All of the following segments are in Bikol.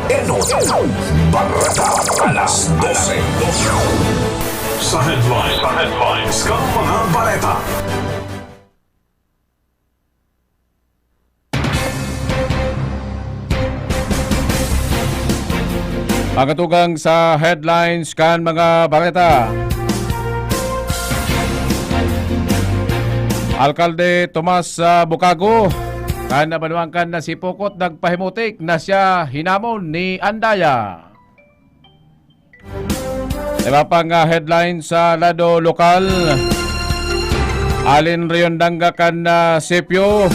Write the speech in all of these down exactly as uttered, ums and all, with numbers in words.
Enon, Bareta, alas dose. Sa headline, sa headlines, kan mga bareta. Pagkatugang sa headlines kan mga bareta. Alkalde Tomas, ah, Bukago, kan nabanwaan kan Sipocot, nagpahimutik na siya hinamon ni Andaya. Iba pang, ah, headline sa lado lokal. Allen Riondanga kan, ah, Sipio,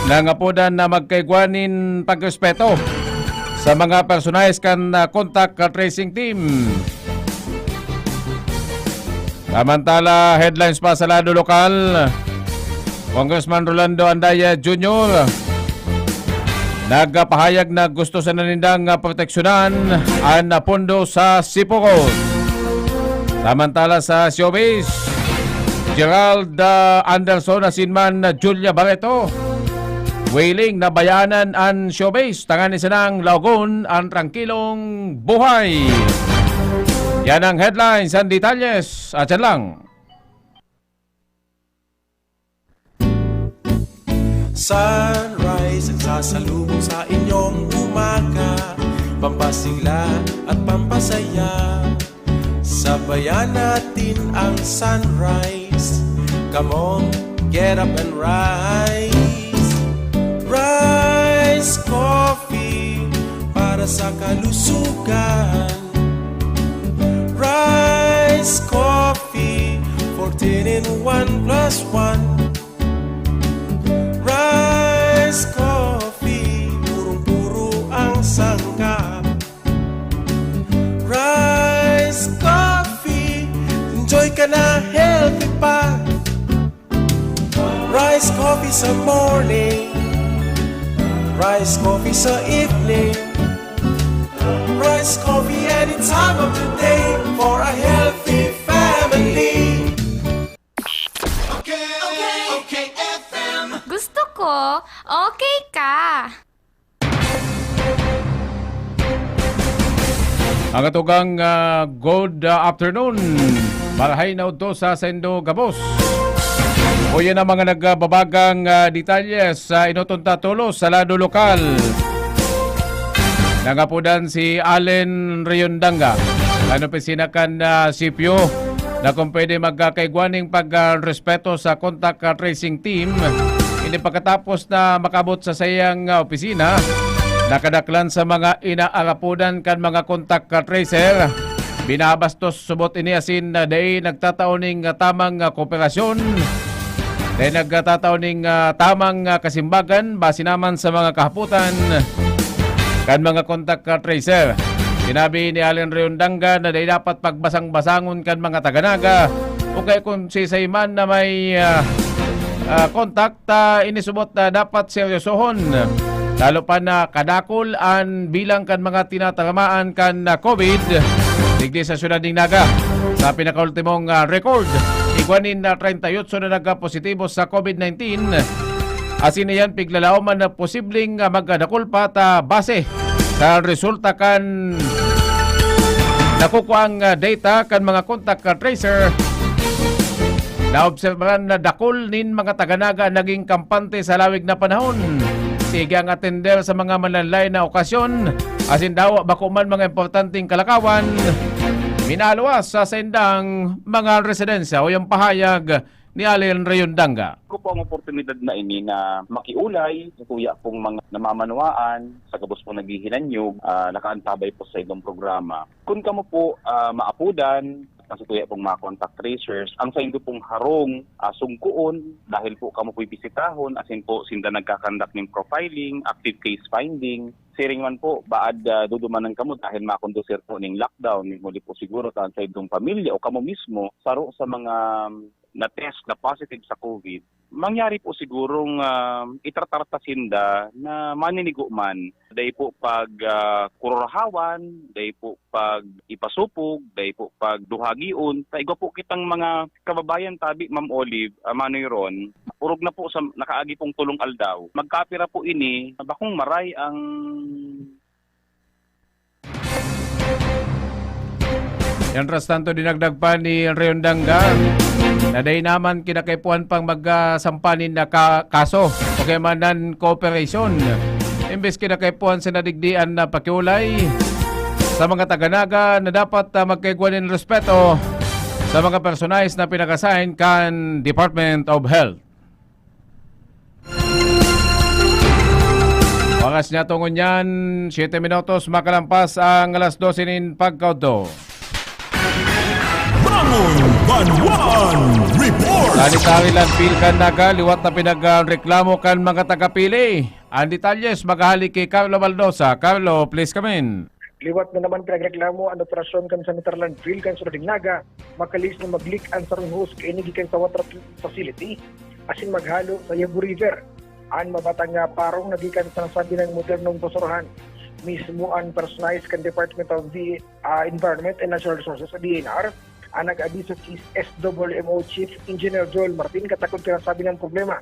nangapodan na magkaigwa nin pagrespeto sa mga personahes kan, ah, contact tracing team. Samantala, headlines pa sa lado lokal. Congressman Rolando Andaya Junior nagpahayag na gusto sana nindang, ah, proteksyonan an pondo sa Sipocot. Samantala sa showbiz, Gerald, ah, Anderson asin man Julia Barreto willing na bayanan an showbiz tanganing sanang laogon an trangkilong buhay. Yan ang headlines, ang detalyes. At yan lang. Sunrise ang sasalubong sa inyong umaga, pampasigla at pampasaya. Sabayan natin ang sunrise. Come on, get up and rise. Rise Coffee para sa kalusugan. Rise Coffee, fourteen in one plus one. Rise Coffee, purong-puro ang sangkap. Rise Coffee, enjoy ka na, healthy pa. Rise Coffee sa morning, Rise Coffee sa evening, Rise Coffee any time of the day for a healthy family. Okay, okay, okay, F M. Gusto ko, okay ka. Ang atugang, ah, good, ah, afternoon. Marahay na udto sa saindo gabos. O yan ang mga nagbabagang, ah, detalye sa Inoton Ta Tolos sa lado lokal. Nangapodan si Allen Riondanga, kan opisina kan, ah, C P O, na kung pwede magkakaigwa ning pag, ah, respeto sa contact, ah, tracing team. Ini pagkatapos na makabot sa saiyang, ah, opisina, nakadaklan sa mga inaarapodan kan mga contact, ah, tracer. Binabastos subot ini asin, ah, dai nagtatao ning, ah, tamang, ah, kooperasyon. Dai nagtatao ning, ah, tamang, ah, kasimbagan base naman sa mga kahapotan kan mga contact, ah, tracer. Sinabi ni Allen Riondanga na dai dapat pagbasang-basangon kan mga taga-Naga o kaya kung siisay man na may, ah, ah, contact, ah, inisubot na dapat seryosohon. Lalo pa na kadakul an bilang kan mga tinatamaan kan, ah, COVID digdi sa siyudad ning Naga. Sa pinakaultimong, ah, record, igwa nin, ah, treinta y ocho na nagkapositibo sa COVID nineteen. Asin iyan piglalaoman na posibleng, ah, magkadakul pa ta base sa resulta kan nakukuang, ah, data kan mga contact, ah, tracer. Naobserbahan na dakul nin mga taga-Naga naging kampante sa lawig na panahon. Sige ang atender sa mga mananlaen na okasyon, asin dawa bako man mga importanteng kalakawan, minaluwas sa saindang mga residensya. O yung pahayag ni Allen Riondanga. Ko po ang oportunidad na ini na makiulay sa tuya pong mga namamanwaan, sa gabos pong naghihinanyog, ah, nakaantabay po sa inyong programa. Kun kamo po, ah, maapodan, kasi tuya pong mga contact tracers, ang saindo pong harong, ah, sugkoon, dahil po kamo po'y bisitahon, asin po sinda nagkakandak ning profiling, active case finding. Siring man po, baad, ah, dudumanan kamo dahil makondusir po ning lockdown, ning huli po siguro ta an saindong pamilya o kamo mismo, saro sa mga na-test na positive sa COVID, mangyari po sigurong, ah, itratar ta sinda na maninigo man. Dai po pag, ah, kururahawan, dai po pag ipasupog, dai po pag duhagion. Ta igwa po kitang mga kababayan tabi, Ma'am Olive, ah, Manoy Ron, orog na po sa nakaagi pong tolong aldaw. Magkapira po ini, bakong maray ang Mientras tanto, dinagdag pa ni Rayon Danga na dai naman kinakaipuhan pang magsampa nin na ka-, kaso o kaya man non-cooperation. Imbes kinakaipuhan, sinadigdian na pakiulay sa mga taga-Naga na dapat, ah, magkaigwa nin respeto sa mga personahe na pinag-assign kan Department of Health. Oras niya tungon yan, siyete minutos makalampas ang alas dose nin pagkaudto. Bangon Banwaan Report! Sanitary landfill kan Naga, liwat na pinagreklamo kan mga taga-Pili. Ang detalyes maghahali ki Carlo Baldosa. Carlo, please come in. Liwat na naman pinagreklamo an operasyon kan sanitary landfill kan syudad nin Naga, makalihis na mag-leak an sarong hose kaini gikan sa water treatment facility asin maghalo sa Yabo River. An mabatang nga parong nagikan sa nasabi nang modernong basurahan. Mismo an personahe kan Department of the, ah, Environment and Natural Resources, o D N R, ang nag-abiso ki S W M O Chief Engineer Joel Martin katakod kan nasabi nang problema.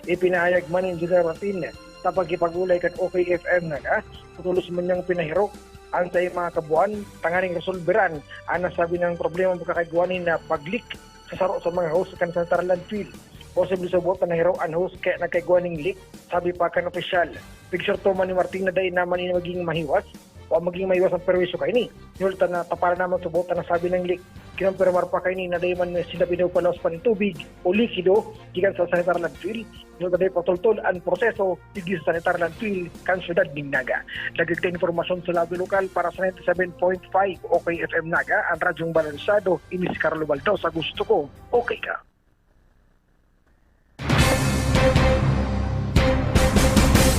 Ipinahayag man ni Engineer Martin sa pakikipag-olay kan O K F M Naga, tolos man niyang pinahirok an saiyang mga kabuan tanganing resolberan an nasabi nang problema pagkakaigwa nin pag-leak sa saro sa mga hose kan sanitary landfill. Posible subot na nahirok an hose kaya nagkaigwa nin leak, sabi pa kan opisyal. Pigsurto man ni Martin na dai naman ini magiging mahiwas o maging mahiwas ang perwisyo kaini. Hinulta na taparan naman subot an nasabi nang leak. Kinumpirmar pa kaini na dai man sila pinupalaos pa nin tubig o likido gikan sa sanitary landfill. Hinulta dai patultol an proseso digdi sa sanitary landfill kan syudad nin Naga. Dagdag na impormasyon sa lado lokal para sa ninety-seven point five O K F M Naga, an radyong balansado, ini si Carlo Baldaw sa Gusto Ko, Okay Ka.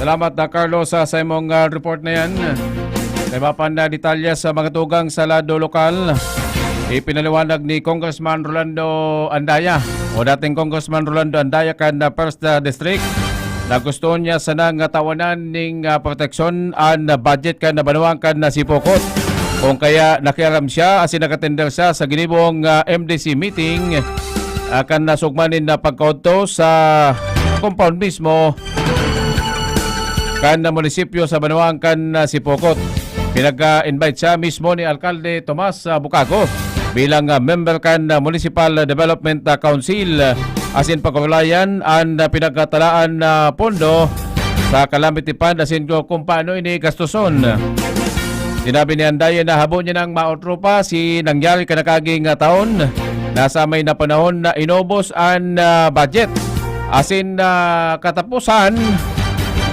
Salamat na, Carlo, sa, sa imong, ah, report na yan. Sa iba pang, ah, detalye sa mga tugang sa lado lokal, ipinaliwanag ni Congressman Rolando Andaya o dating Congressman Rolando Andaya kan, ah, First, ah, District na gusto niya sanang, ah, tawanan ning, ah, proteksyon an, ah, budget kan, ah, banwaan kan, ah, Sipocot. Kung kaya nakiaram siya asin nakatender siya sa ginibong, ah, M D C meeting, ah, kan nasugman nin, ah, pagkaudto sa compound mismo kan, ah, munisipyo sa banwaan kan, ah, Sipocot. Pinag-invite siya mismo ni Alkalde Tomas, ah, Bucago bilang, ah, member kan, ah, Municipal Development, ah, Council, ah, asin pag-ulayan an, ah, pinagkatalaan na pondo sa calamity fund asin ko kung paano ini gastuson. Sinabi ni Andaye na habo niya nang maotro pa si nangyari kanakaging, ah, taon na sa may na panahon na inubos an, ah, budget. Asin, ah, katapusan,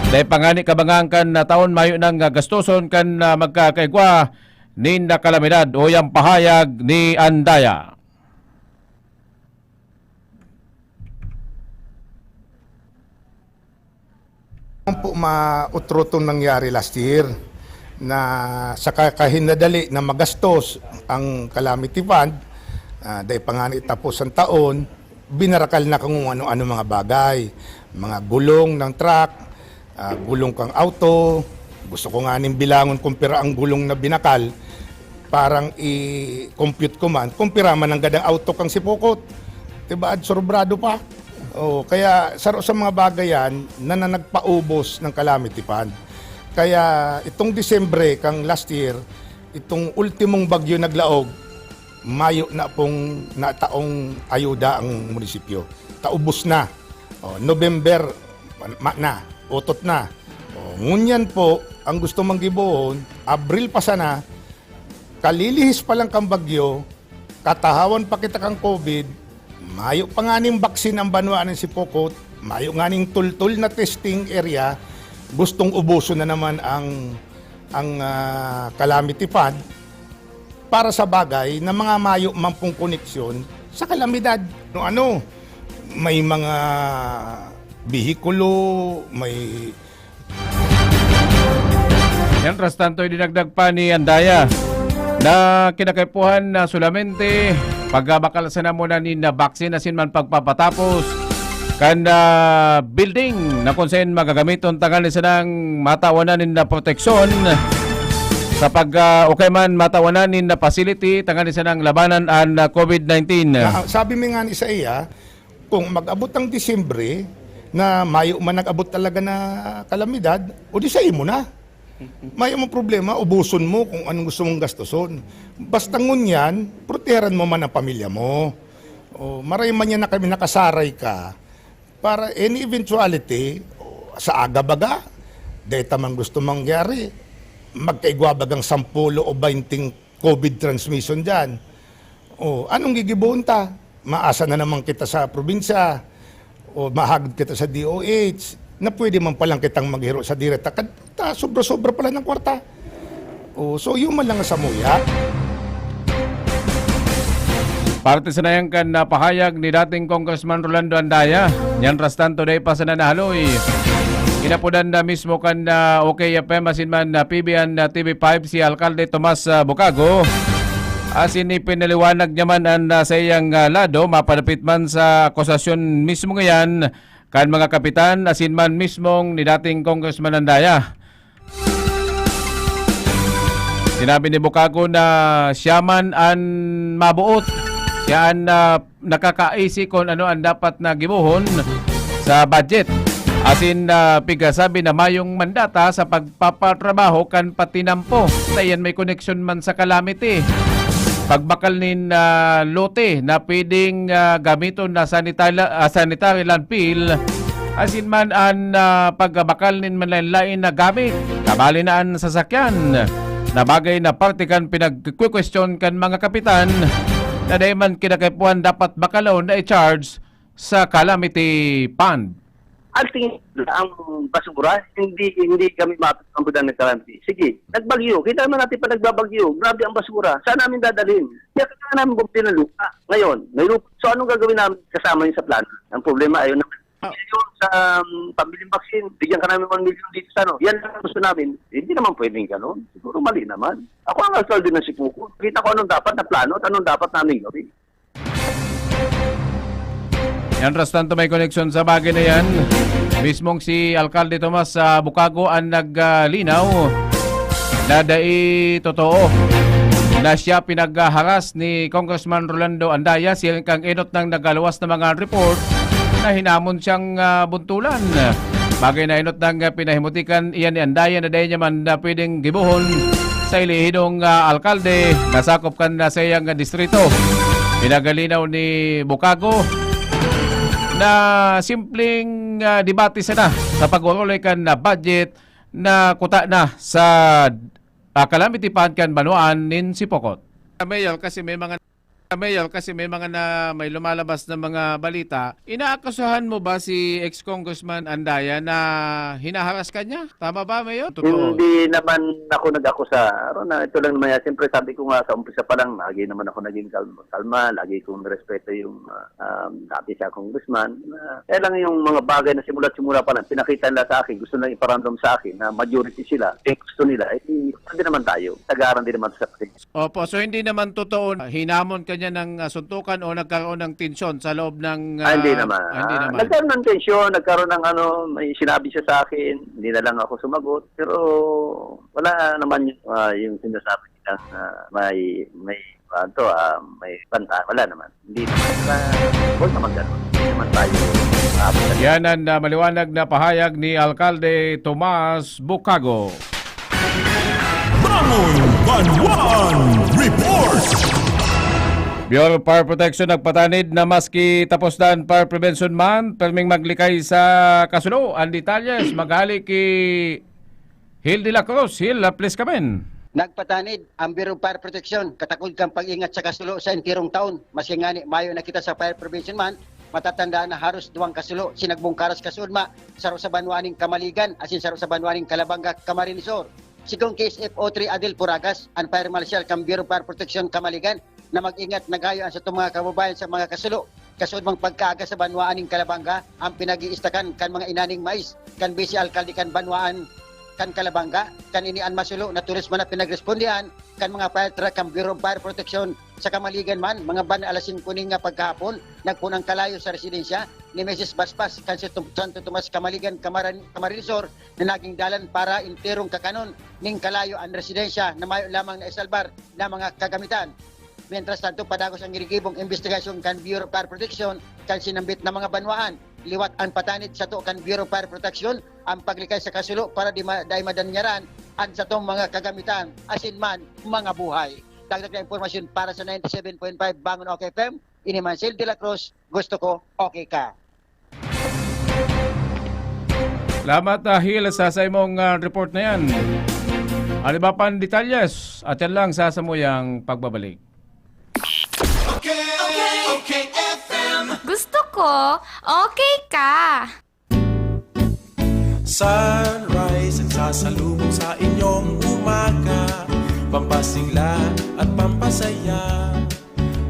dai pa ngani kabangan kan, ah, taon mayo nang, ah, gastuson kan, ah, magkakaigwa nin, ah, kalamidad. O yang pahayag ni Andaya. Ang po mautro tong nangyari last year na sa kakahinadali na magastos ang calamity fund, ah, dai pa nga itapos ang taon, binarakal na kung ano-ano mga bagay, mga gulong ng truck, ah, gulong kang auto. Gusto ko nga ning bilangon kung pira ang gulong na binakal, parang i-compute ko man kung pira man ang gadang auto kang Sipokot. Diba, at sobrado pa. Oh, kaya saro sa mga bagay yan na, na nagpaubos ng calamity fund. Kaya itong Disyembre kang last year, itong ultimong bagyo naglaog, mayo na pong nataong ayuda ang munisipyo. Taubos na. Oh, November, ma-, na, utot na. Oh, ngunyan po, ang gusto manggibohon, Abril pa sana, kalilihis pa lang kang bagyo, katahawan pa kita kang COVID, mayo pa nga ning baksin ang banwa nin Sipokot, mayo nga ning tultol na testing area, gustong ubuson na naman ang, ang, ah, calamity fund para sa bagay na mga mayo man pong koneksyon sa kalamidad. No, ano, may mga bihikulo, may Mientras tanto, idinagdag pa ni Andaya na kinakaipuhan na solamente pagbakal sana muna nin baksin asin man pagpapatapos kan, ah, building na kung saan magagamiton tanganing sanang matawanan nin proteksyon sa pag, ah, o kaya man matawanan nin facility tanganing sanang labanan an, ah, COVID nineteen. Na, sabi mi nga ni sa iya, kung mag-abot ang Disyembre na mayo man nag-abot talaga na kalamidad, o di sa imo na. Mayo man problema, ubuson mo kung anong gusto mong gastuson. Basta ngunyan, proteharan mo man ang pamilya mo. O, maray man yan na kami nakasaray ka, para any eventuality, o, sa aga baga, dahil tamang gusto mangyari, magkaigwa bagang sampulo o bainting COVID transmission dyan. O, anong gigibohon ta? Maasa na naman kita sa probinsya o mahagod kita sa D O H na pwede man palang kitang maghiro sa direta. Kad-, ta, sobra-sobra pala ng kwarta. O, so, yun man lang sa muya. Parte sa nayan kan, ah, pahayag ni dating Congressman Rolando Andaya. Mientras tanto, dai pa sana nahaloy. Inapodan na mismo kan, ah, O K F M asin man, ah, P B N, ah, T V five si Alkalde Tomas, ah, Bucago. Asin ipinaliwanag niya man an, ah, saiyang, ah, lado, mapadapit man sa akusasyon mismo ngayan kan mga kapitan asin man mismong ni dating Congressman Andaya. Sinabi ni Bucago na siya man an maboot, siya an, ah, nakakaisi kun ano an dapat na gibohon sa budget. Asin, ah, pigasabi na mayong mandata sa pagpapatrabaho kan patinampo. Ta iyan may koneksyon man sa calamity. Pagbakal nin, ah, lote na pwedeng, ah, gamiton na sanitala-, ah, sanitary landfill. Asin man an, ah, pagbakal nin manlaen-laen na gamit. Kabali na an sasakyan. Na bagay na parte kan pinagkwe-, kwestiyon kan mga kapitan na dai man kinakaipuhan dapat bakalon na i-charge sa calamity fund. Ang tingin nila, ang basura, hindi, hindi kami mapagkampitan ng kalamity. Sige, nagbagyo. Kita naman natin pa nagbabagyo. Grabe ang basura. Saan namin dadalhin? Kaya kailangan namin bumili ng lupa. Ngayon, may lupa. So, anong gagawin namin kasama yun sa plano? Ang problema, ayun na. Ah. Yung sa, um, pambiling vaccine, bigyan ka namin one million dito sa ano. Yan lang ang gusto namin. Hindi naman pwedeng ganun. Siguro mali naman. Ako ang alkalde ng Sipuko. Kita ko anong dapat na plano at anong dapat namin gawin. Mientras tanto, may koneksyon sa bagay na yan. Mismong si Alkalde Tomas sa Bucago ang naglinaw na dai totoo na siya pinaghaharas ni Congressman Rolando Andaya, siya kang enot nang nagaluwas na mga report na hinamon siyang, ah, buntulan. Bagay na enot nang, ah, pinahimutikan iyan ni Andaya na dai niya man na pwedeng gibohon sa elehidong, ah, alkalde na sakop kan, ah, saiyang distrito. Pinagalinaw ni Bucago na simpleng, ah, debate sana sa pag-uroy kan, ah, budget na kuta na sa, ah, calamity fund kan banwaan nin Sipocot. Mayor, kasi may mga Mayor, kasi may mga na, may lumalabas na mga balita. Inaakusahan mo ba si ex-congressman Andaya na hinaharas ka niya? Tama ba, Mayor? Totoo. Hindi naman ako nag-akusa. Aron na, ito lang naman yan. Siyempre, sabi ko nga, sa umpisa pa lang, lagi naman ako naging kalma. Kalma, lagi kong respeto yung, ah, um, dati siya congressman. Ah, kaya lang yung mga bagay na simula't simula pa lang, pinakita nila sa akin, gusto nila iparamdam sa akin na majority sila. Eh, gusto nila, eh, pwede naman tayo. Tagaran din naman sa Opo, so hindi naman totoo, hinamon ka niya ng, ah, suntukan o nagkaroon ng tensyon sa loob ng, Ah, hindi ah, naman. ah, hindi Ah, naman. Nagkaroon ng tensyon, nagkaroon ng ano, may sinabi siya sa akin, hindi na lang ako sumagot. Pero wala naman yung, ah, yung sinasabi nilang, ah, may, may, ano to, ah, may banta. Wala naman. Hindi naman. Ah, huwag naman ganun. Hindi naman tayo, ah, Yan ang, ah, maliwanag na pahayag ni Alkalde Tomas Bucago. Bangon Banwaan Report! Bureau of Fire Protection nagpatanid na maski tapos na an Fire Prevention Month, perming maglikay sa kasulo. Ang detalyes, maghali ki Hil de la Cruz. Hil, ah, please come in. Nagpatanid ang Bureau of Fire Protection katakod kan pag-ingat sa kasulo sa enterong taon. Maski ngani mayo na kita sa Fire Prevention Month, matatandaan na haros duwang kasulo sinagbong karas kasuodma, saro sa banwaan nin Camaligan asin saro sa banwaan nin Calabanga, Camarines Sur. Sigon ki S F O three Adel Puragas, an fire marshal kan Bureau of Fire Protection Camaligan, na mag-ingat na gayo an satong mga kababayan sa mga kasulo. Kasuodmang pagkaaga sa banwaan nin Calabanga, ang pinag-iistakan kan mga inaning mais kan Bise Alkalde kan banwaan kan Calabanga. Kan ini an masulo na turismo na pinagrespondihan kan mga fire truck kan Bureau of Fire Protection. Sa Camaligan man, mga ban alas singko nin nga pagkahapon, nagpoon an kalayo sa residensya ni Misis Basbas kan Santo, Santo Tomas, Camaligan, Camaran-, Camarines Sur, na naging dalan para enterong kakanon nin kalayo an residensya na mayo lamang naisalbar na mga kagamitan. Mientras tanto, padagos ang ginigibong imbestigasyon kan Bureau of Fire Protection kan sinambit na mga banwaan. Liwat an patanid sato kan Bureau of Fire Protection ang paglikay sa kasulo para di ma-, dai madanyaran an satong mga kagamitan, asin man mga buhay. Dagdag na impormasyon para sa ninety-seven point five Bangon OK F M, ini man si Hil de la Cruz, gusto ko, okay ka. Salamat, ah, Hil, sa, sa imong, ah, report na yan. Ano ba pang detalyes? At yan lang sa samuyang pagbabalik. Okay, okay, okay, F M. Gusto ko, okay ka. Sunrise ang sasalubong sa inyong umaga. Pampasigla at pampasaya.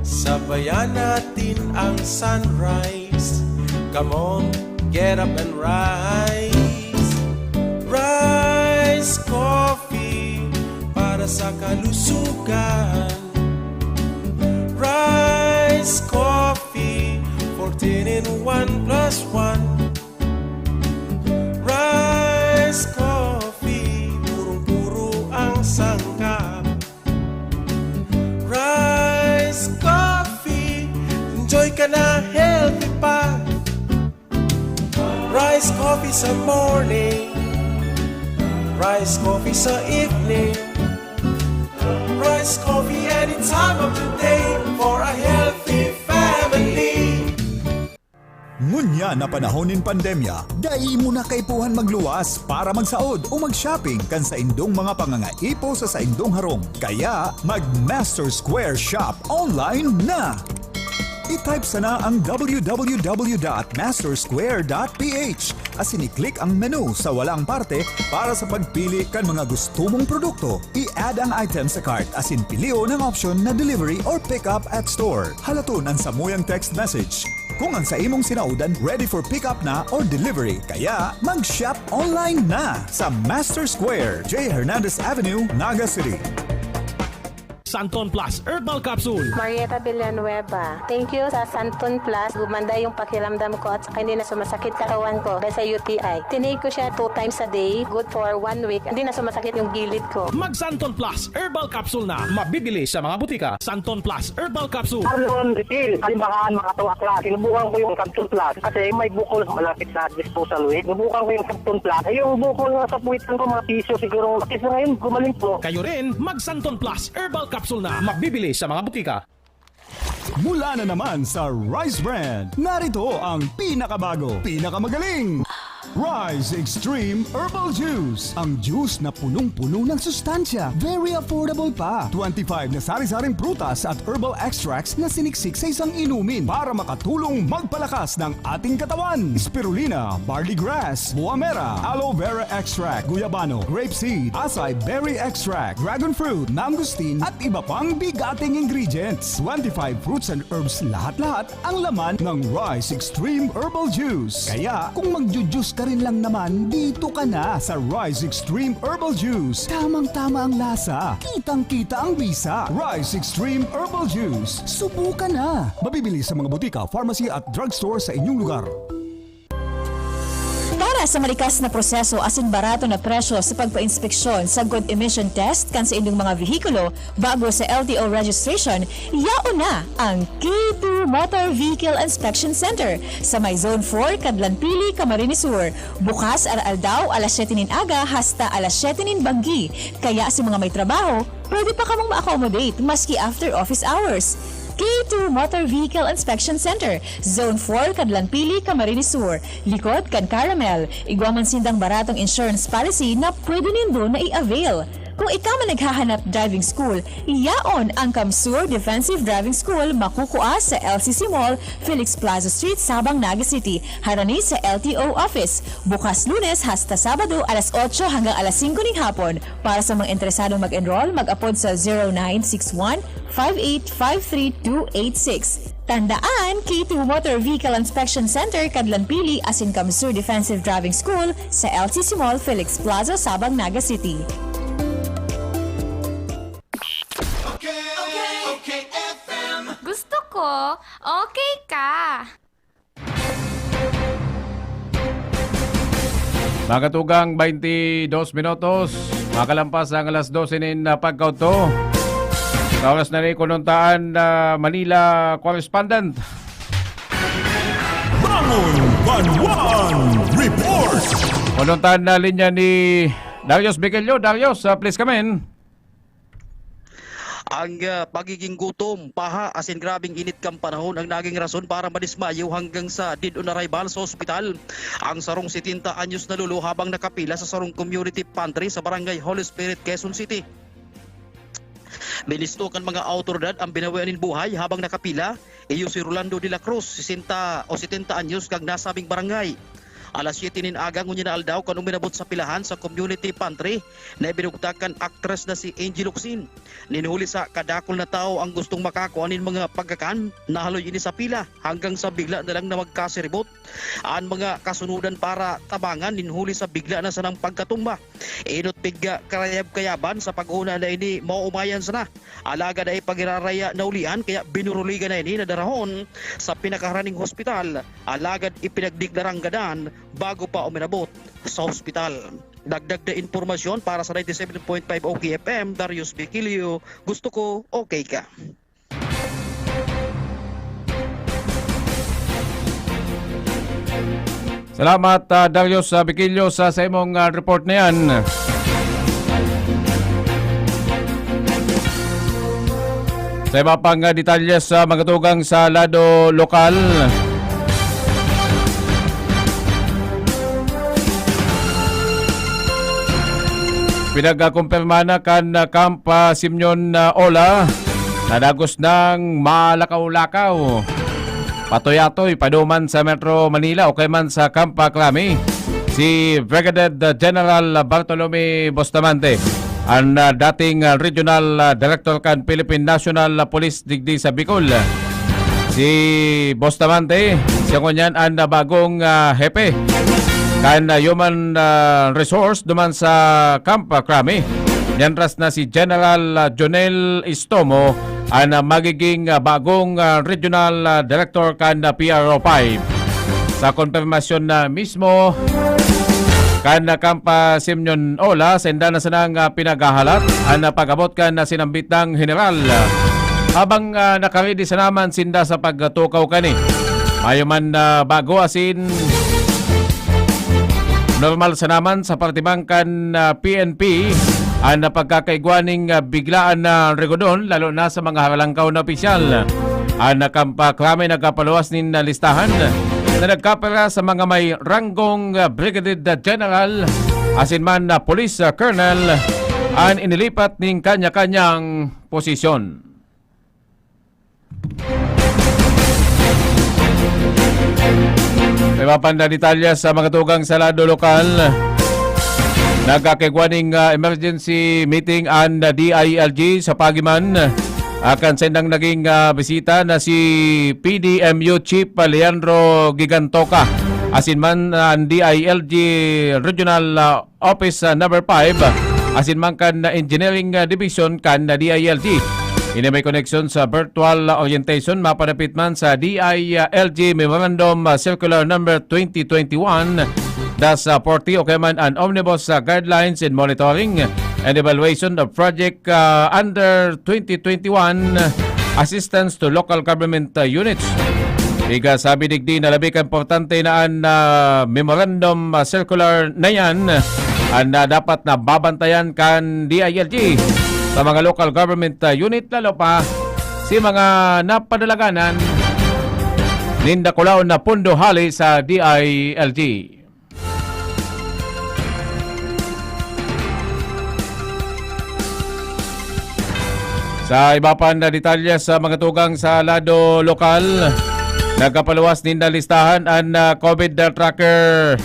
Sabayan natin ang sunrise. Come on, get up and rise. Rise Coffee para sa kalusugan. Rise Coffee, fourteen in one plus one. Rise Coffee, purong-puro ang sangkap. Rise Coffee, enjoy ka na, healthy pa. Rise Coffee sa morning. Rise Coffee sa evening. Rise Coffee any time of the day for a healthy family. Ngunyan na panahon nin pandemya, dai mo na kaipuhan magluwas para magsaod o mag-shopping kan saindong mga pangangaipo sa saindong harong. Kaya, mag-Master Square Shop online na! I-type sana ang www.mastersquare.ph asin i-click ang menu sa walang parte para sa pagpili kan mga gusto mong produkto. I-add ang item sa cart asin pilion ang option na delivery or pick up at store. Halaton ang samuyang text message kung ang sa imong sinaodan ready for pick up na or delivery. Kaya mag-shop online na sa Master Square, J. Hernandez Avenue, Naga City. Santon Plus Herbal Capsule. Marieta Villanueva. Thank you sa Santon Plus. Gumanda yung pakiramdam ko at saka hindi na sumasakit katawan ko dahil sa U T I. Tinake ko siya two times a day. Good for one week. Hindi na sumasakit yung gilid ko. Mag Santon Plus Herbal Capsule na. Mabibili sa mga butika. Santon Plus Herbal Capsule. Arlon Refill, kalimbahan mga tuwa class. Sinubukan ko yung Santon Plus kasi may bukol malapit sa disposal weight. Sinubukan ko yung Santon Plus. Ay, yung bukol nga sa puwitan ko, mga piso siguro. Kasi ngayon, gumaling po. Kayo rin, mag Santon Plus Herbal Capsule na. Mabibili sa mga butika. Mula na naman sa Rice Brand, narito ang pinakabago, pinakamagaling Rice Extreme Herbal Juice. Ang juice na punong-puno ng sustansya, very affordable pa. Twenty-five na sari-saring prutas at herbal extracts na siniksik sa isang inumin para makatulong magpalakas ng ating katawan. Spirulina, barley grass, buamera, aloe vera extract, guyabano, grape seed, acai berry extract, dragon fruit, mangosteen, at iba pang bigating ingredients. Twenty-five fruits and herbs lahat-lahat ang laman ng Rice Extreme Herbal Juice. Kaya kung magju-juice ka rin lang naman, dito ka na sa Rice Extreme Herbal Juice. Tamang-tama ang lasa, kitang-kita ang bisa. Rice Extreme Herbal Juice. Subukan na! Mabibili sa mga butika, pharmacy at drugstore sa inyong lugar. Para sa malikas na proseso asin barato na presyo sa pagpa-inspeksyon sagkod emission test kan saindong mga vehikulo bago sa L T O registration, yaon na ang K two Motor Vehicle Inspection Center sa may Zone four, Cadlan Pili, Camarines Sur. Bukas aroaldaw alas siyete nin aga hasta alas siyete nin banggi. Kaya sa mga may trabaho, pwede pa kamong ma-accommodate maski after office hours. K two Motor Vehicle Inspection Center, Zone four, Cadlan Pili, Camarines Sur, likod kan Caramel. Igwa man sindang baratong insurance policy na pwede nindo na i-avail. Kung ikaw man naghahanap driving school, yaon ang Kamsur Defensive Driving School, makukua sa L C C Mall, Felix Plaza Street, Sabang, Naga City, harani sa L T O office. Bukas Lunes hasta Sabado, alas otso hanggang alas singko ning hapon. Para sa mga interesadong mag-enroll, mag-apod sa zero nine six one, five eight five three two eight six. Tandaan, K two Motor Vehicle Inspection Center, Cadlan Pili, asin Kamsur Defensive Driving School sa L C C Mall, Felix Plaza, Sabang, Naga City. Okay, okay, okay, F M. Gusto ko, okay ka. Mga katugang, twenty-dos minutos, makalampas ang alas dose nin, ah, pagkaudto. Sa oras na ni kununtaan na Manila correspondent. Bangon Banwan Report! Kununtaan na linya ni Darius Vigilio. Darius, ah, please come in. Ang, ah, pagiging gutom, paha, asin grabeng init kan panahon ang naging rason para madismayo hanggang sa dead on arrival sa ospital ang sarong setenta anyos na lolo habang nakapila sa sarong community pantry sa Barangay Holy Spirit, Quezon City. Binisto kan mga awtoridad ang binawian nin buhay habang nakapila, iyo si Rolando de la Cruz, sesenta o setenta anyos, kan nasabing barangay. Alas siyete nin aga ngunyan na aldaw kan uminabot sa pilahan sa community pantry na ibinugtak kan aktres na si Angie Locsin. Nin huli sa kadakul na tawo ang gustong makakua nin mga pagkakan, nahaloy ini sa pila hanggang sa bigla na lang na magkasiribot an mga kasunodan para tabangan nin huli sa bigla na sanang pagkatumba. Enot pigya karayab-kayaban sa pag-una na ini maumayan sana. Alagad ay pagiraraya na ulian kaya binuruligan na ini na darahon sa pinakaharaning hospital. Alagad ipinagdiglarang gadan bago pa uminabot sa hospital. Dagdag na impormasyon para sa ninety-seven point five O K F M, Darius Vigilio, gusto ko okay ka. Salamat, ah, Darius, ah, Vigilio, sa, sa imong, ah, report na yan. Sa iba pang, ah, detalye sa mga tugang sa lado lokal, pinagkumpirma na kan, ah, Camp, ah, Simeon, ah, Ola na dagos nang malakaw-lakaw, patoy-atoy, paduman sa Metro Manila o kaya man sa Camp Crame, si Brigadier General Bartolome Bustamante, ang, ah, dating, ah, Regional, ah, Director kan Philippine National Police digdi sa Bicol. Si Bustamante, siya ngunyan ang, ah, bagong, ah, hepe kan, ah, Human, ah, Resource duman sa Camp Crame. Mientras na si General, ah, Jonel Istomo ang, ah, magiging, ah, bagong, ah, Regional, ah, Director kan, ah, P R O five. Sa konfirmasyon na mismo kan, ah, Camp Simeon Ola, sainda na sanang, ah, pinaghahalat ang, ah, pag-abot kan, ah, sinambitang general. Habang, ah, nakaredi sana man sinda sa pagtukaw kani, mayo man, ah, bago asin normal sana man sa parte man kan, ah, P N P ang, ah, pagkakaigwa ning, ah, biglaan na regodon, lalo na sa mga haralangkaw na opisyal. Ang, ah, Camp Crame nagkapaluwas nin, ah, listahan na nagkapira sa mga may ranggong, ah, Brigadier General asin man na Police, ah, Colonel an inilipat nin kanya-kanyang posisyon. May mapanda detalye sa mga tugang sa lado lokal. Nagkakigwa ning, ah, emergency meeting an, ah, D I L G sa paagi man, ah, kan saindang naging, ah, bisita na si P D M U Chief Leandro Gigantoca, asin man, ah, an D I L G Regional, ah, Office, ah, number five, asin man kan, ah, Engineering, ah, Division kan, ah, D I L G. Ini may koneksyon sa virtual, ah, orientation mapadapit man sa D I L G Memorandum, ah, Circular Number twenty twenty-one dash forty o kaya man an Omnibus, ah, Guidelines in Monitoring and Evaluation of Project, ah, under twenty twenty-one, ah, Assistance to Local Government, ah, Units. Ika sabi digdi na labi ka importante na an, ah, memorandum, ah, circular na yan, ah, na dapat na babantayan kan D I L G sa mga local government, ah, unit, lalo pa si mga napadalaganan nin dakulaon na pondo hali sa D I L G. Sa iba pa na detalye sa mga tugang sa lado lokal, nagkapaluwas nin nalistahan an, ah, COVID tracker,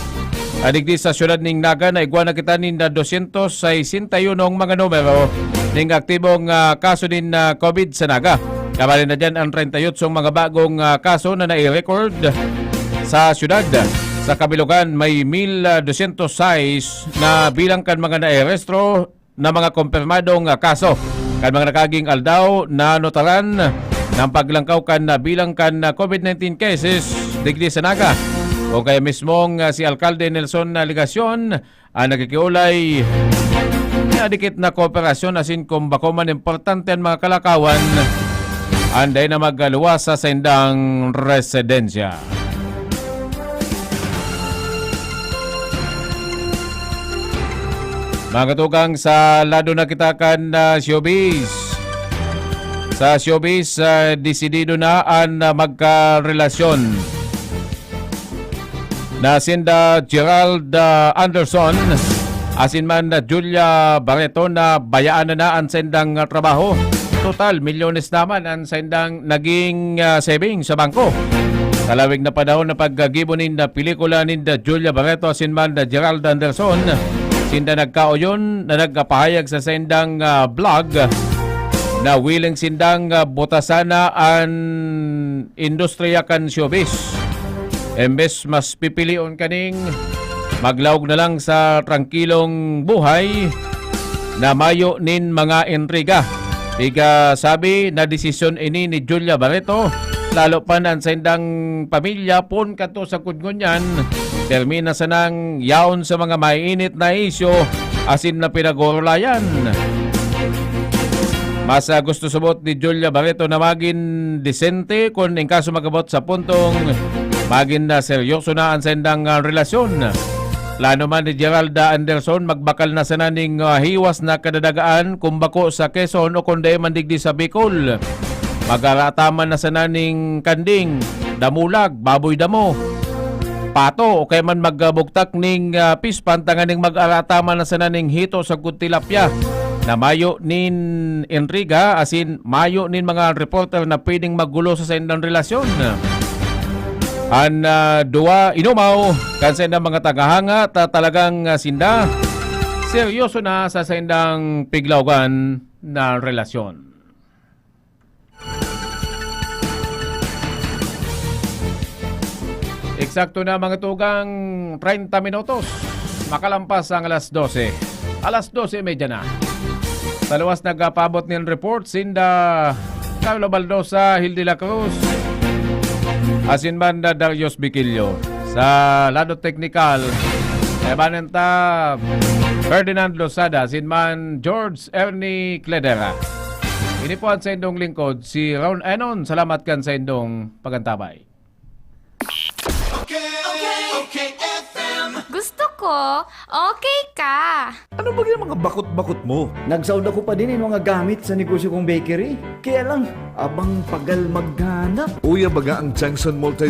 ah, digdi sa siyudad ning Naga. Naigwa na kita nin, ah, dosyentos sesenta y uno mga numero ning aktibong, ah, kaso nin, ah, COVID sa Naga. Kabali na dyan ang treinta y ocho mga bagong, ah, kaso na nai-record sa siyudad. Sa kabilugan, may mil dosyentos sais na bilang kan mga naerestro na mga kumpirmadong, ah, kaso. Kan mga nakaging aldaw, nanotaran ng paglangkaw kan, ah, bilang kan, ah, COVID nineteen cases digdi sa Naga. O kaya mismong, ah, si Alkalde Nelson, ah, Legacion, ang nakikiulay na dikit na kooperasyon asin kung bako man importante an mga kalakawan, anday na magluwas sa saindang residensya. Mga katugang, sa lado na kita kan, ah, showbiz. Sa showbiz, ah, desidido na an, ah, magkarelasyon na sinda Gerald, ah, Anderson asin man na Julia Barreto na bayaan na na an saindang, ah, trabaho. Total, milyones naman an saindang naging, ah, saving sa bangko. Sa lawig na panahon na paggibo ninda pelikula ninda Julia Barreto asin man na Gerald Anderson, sinda nagkaoyon na nagkapahayag sa saindang, ah, blog na willing sindang, ah, butasan na an industriya kan showbiz. Embes mas pipilion kaning maglaog na lang sa trangkilong buhay na mayo nin mga intriga. Iga sabi na desisyon ini ni Julia Barreto, lalo pa na an saindang pamilya pon kato sa kudngon niyan, termina sanang yaon sa mga mainit na isyu asin na pinag-uulayan. Mas, ah, gusto subot ni Julia Barreto na magin desente kun in kaso magabot sa puntong magin na seryoso na an saindang, ah, relasyon. Plano man ni Geralda Anderson magbakal na sana ning, ah, hiwas na kadadagaan kung bako sa Quezon o kun dai man digdi sa Bicol. Mag-arataman na sana ning kanding, damulag, baboy damo, pato, o kaya man magbugtak ning, ah, fish pond tanganing mag-arataman na sana ning hito sagkod tilapia na mayo nin intriga, asin mayo nin mga reporter na pwedeng magulo sa saindang relasyon. An, ah, duwa inumaw kan saindang mga tagahanga ta talagang, ah, sinda seryoso na sa saindang piglaogan na relasyon. Eksakto na, mga tugang, treinta minutos makalampas ang alas dose. Alas dose y media na. Sa luwas nagpaabot nin report sinda Carlo Baldosa, Hildy La Cruz, asin man na Darius Biquillo. Sa lado teknikal, kaibanan ta Ferdinand Losada, asin man George Ernie Cledera. Ini po an saindong lingkod, si Ron Enon. Salamat kan saindong pagantabay. Gusto ko, okay ka. Ano ba yung mga bakot-bakot mo? Nagsaod ako pa din yung mga gamit sa negosyo kong bakery. Kaya lang, abang pagal maghanap. Uya baga ang Changsan Multi